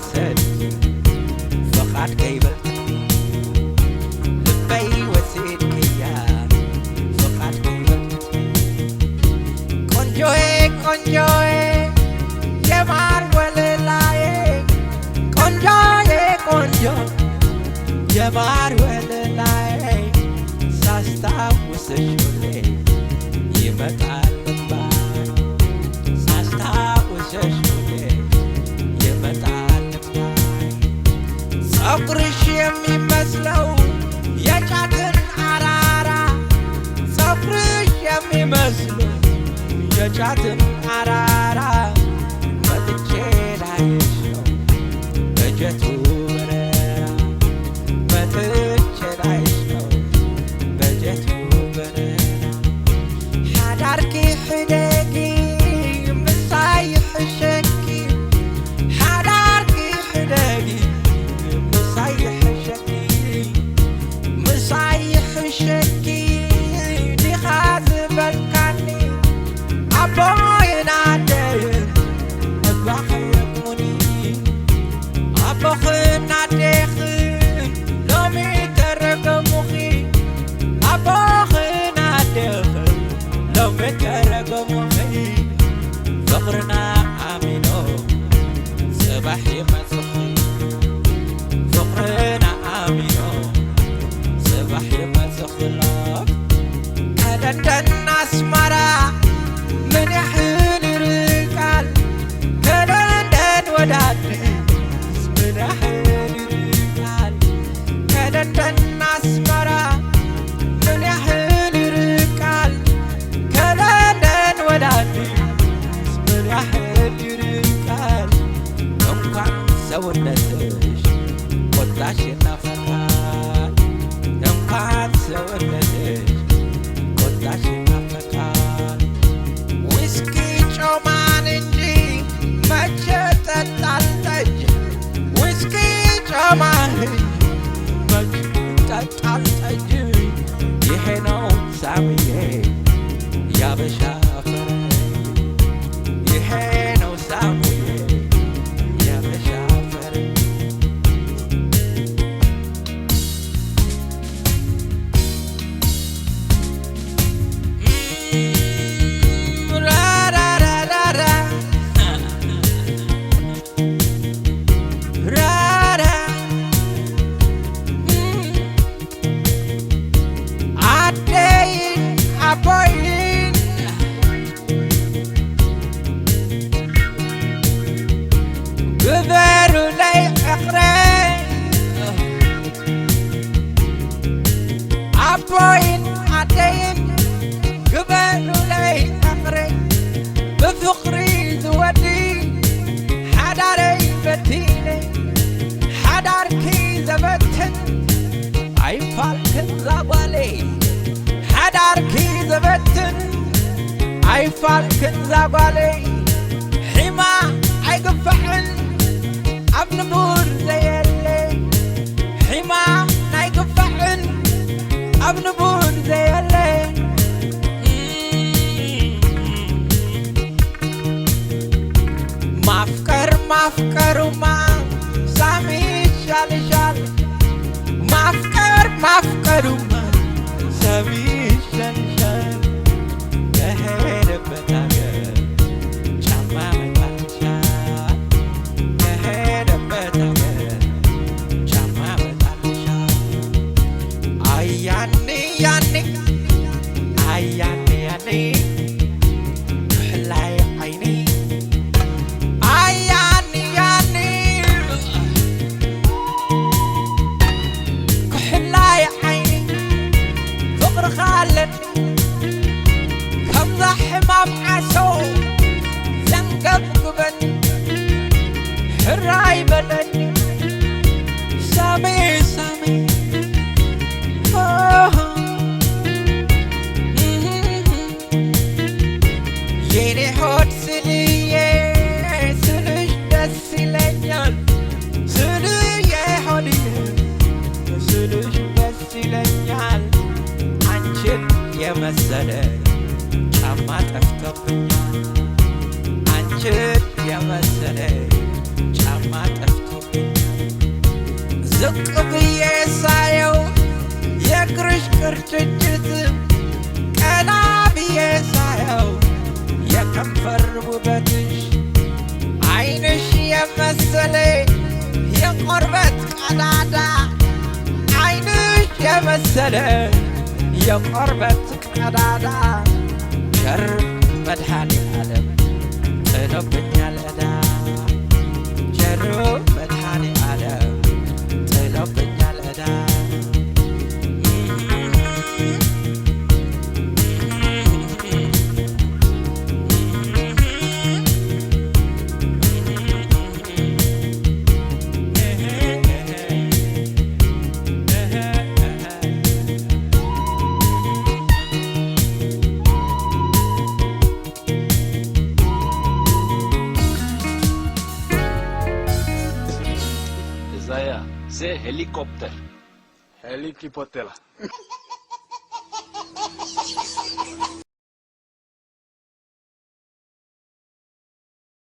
ሰድ ፍቓድ ከይበልትኒ ልበይ ወሲድክያ ፍቓድ ከይበልትኒ ቆንጆዬ ቆንጆዬ የማር ወለላዬ ቆንጆዬ ቆንጆ የማር ወለላዬ ሳስታውስሽ ሁሌ ይመጣል እምባይ ሳስታውስሽ ሁሌ ይመጣል እምባይ ጸጉርሽ የሚመስለው የጫትን አራራ ጸጉርሽ የሚመስለው የጫትን አራራ መጥቼ ላይሽ ነው በጀቱ በረራ መጥቼ ላይሽ ነው በጀቱ በረራ ሓዳርኪ ሕደጊ ምሳይ ይሕሸኪ ሓዳርኪ ሕደጊ ምሳይ ይሕሸኪ ምሳይ ይሕሸኪ ዲኻ ዝበልካኒ ኣቦይን ኣደይን እባ ከየቁኒ ኣቦኽን ኣዴኽን ሎሚ ተረገሙኺ ኣቦኽን ኣዴኽን ሎሚ ተረገሙኺ ፍቕርና ኣሚኖ ጽባሕ ይመጽኺ ፍቕርና ኣሚኖ ጽባሕ ይመጽኺ ሎ ከለንደን ኣስመራ ምን ያህል ይርቃል ከለንደን ወደ አዲስ ምን ያህል ይርቃል ከለንደን አስመራ ምን ያህል ይርቃል ከለንደን ወደ አዲስ ምን ያህል ይርቃል እንኳን ሰውነትሽ ቆዳሽ ይናፈቃል እንኳን ሰውነትሽ ቆዳሽ ይናፈቃል ዊስኪ ጮማን እንጂ መቼ ጠጣል ጠጅ ዊስኪ ጮማን እንጂ መቼ ጠጣል ጠጅ ይሄ ነው ሳሚዬ ያበሻ ፍሬ ይሄ ነው ሳሙዬ ያበሻ ፍሬ ኣደይን ኣቦይን ግበሩለይ ዕቕረ ኣቦይን ኣደይን ግበሩለይ ዕቕረ ብፍቕሪ ዝወዲ ሓዳረይ በቲነ ሓዳርኪ ዘበትን ኣይፋልክን ዛጓለይ ሓዳርኪ ዘበትን ኣይፋልክን ዛጓለይ ሒማ ኣይግፋዕን ኣብ ንቡር ዘየለ ሒማ ናይ ግፋዕን ኣብ ንቡር ዘየለ ማፍቀር ማፍቀሩማ ሳሚ ይሻልሻል ማፍቀር ማፍቀሩማ ሳሚ ይሻልሻል ከሄደበት ሀገር ጫማ መጣልሻል ከሄደበት ሀገር ጫማ መጣልሻል አያኔ ያኔ አያኔ ያኔ ክሕላይ ዓይኒ ኣያኒ ያኒ ክሕላይ ዓይኒ ፍቕርኻ ኣለኒ ከምዛ ሕማም ዓሶ ዘንገብግበኒ ሕራይ በለኒ ሳሚ ሳሚ የኔ ሆድ ስልዬ ስልሽ ደስ ይለኛል ስልዬ ሆድዬ ስልሽ ደስ ይለኛል አንቺን የመሰለ ጫማ ጠፍቶብኛል አንቺን የመሰለ ጫማ ጠፍቶ ቅብዬ ሳየው የእግርሽ ቅርጭጭት፣ ቀና ብዬ ሳየው የከንፈር ውበትሽ፣ ዓይንሽ የመሰለ የቆርበት ቀዳዳ፣ ዓይንሽ የመሰለ የቆርበት ቀዳዳ፣ ቸር መድኃኔ ዓለም ጥሎብኛል ዕዳ። ቸሩ መድኃኔ ዓለም ጥሎብኛል ዕዳ። እዛያ ዘ ሄሊኮፕተር። ሄሊኪፖተላ።